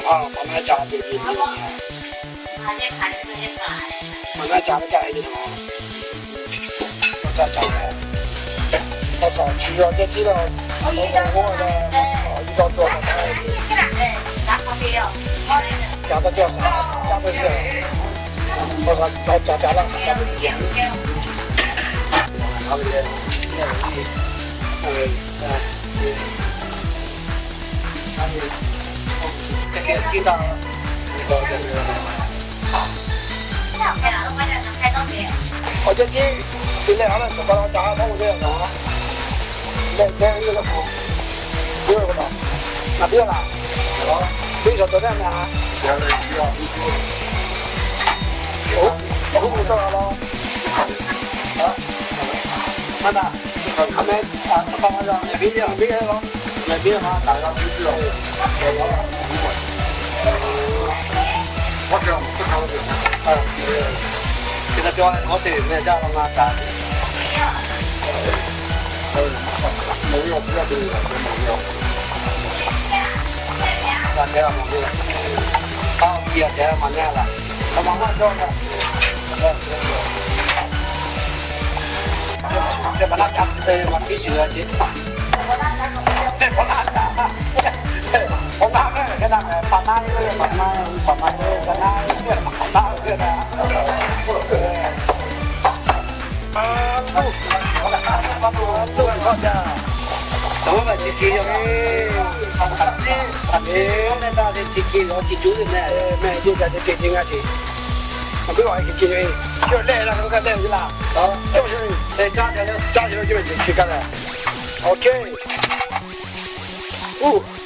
Maˍ naˆ ca ve, maˍ naˆ ca ve ca ve, maˍ naˆ ca ve. Awˬ cawˬ chi yawˇ teˇ tiˉ la, awˬ g'awˇ la, awˬ yawˇ dawˇ dawˇ la, ca taˇ cawˇ saˍ, ca ve, awˬ ca ca laˇ ca ve, awˬ cawˬ tiˉ te leh a la cawˬ ka la ca maˇ g'a te a na. Leh leh ve la k'o, yawˇ ve k'o, ngaˬ teˇ g'aˇ laˬ, teˇ cawˬ cawˬ teˇ g'aˇ na. Oˇ, oˇ ve cawˬ la la. Maˇ na, a meh, a, a pa la, meh biˇ a, biˇ la. Meh biˇ ma taˍ la, biˇ la. Hk'e te cawˇ, hk'e te meh jaˇ la ma taˍ. Mawˬ ve awˬ hpu a te, mawˬ ve awˬ hpu. G'a te a mawˬ ve. K'aˇ awˬ pi a te a maˍ na laˬ. Aˬ ma maˇ cawˇ na. Te pa naˆ ca te ma hkiˉ shuˍ a ce. Te pa naˆ ca. Pa naˆ ve, hk'e na pa naˆ ve, pa naˆ, pa naˆ ve, pa naˆ ve, pa naˆ ve. Tawˇ ma chi hkiˬ yoˬ. A ciˉ, a ciˉ meh na te chi hkiˬ yoˬ, chi cuˉ ve meh. Meh teˇ ca te ce ce ngaˇ ce. A biˇ a hkiˬ hkiˬ yoˬ. Cawˇ leh la k'o ka leh ve laˬ. Cawˇ yoˬ. Te caˇ ca yoˬ. Caˇ yoˬ, cawˇ ve ce ce ka leh. Awˬ ceh. Uˉ.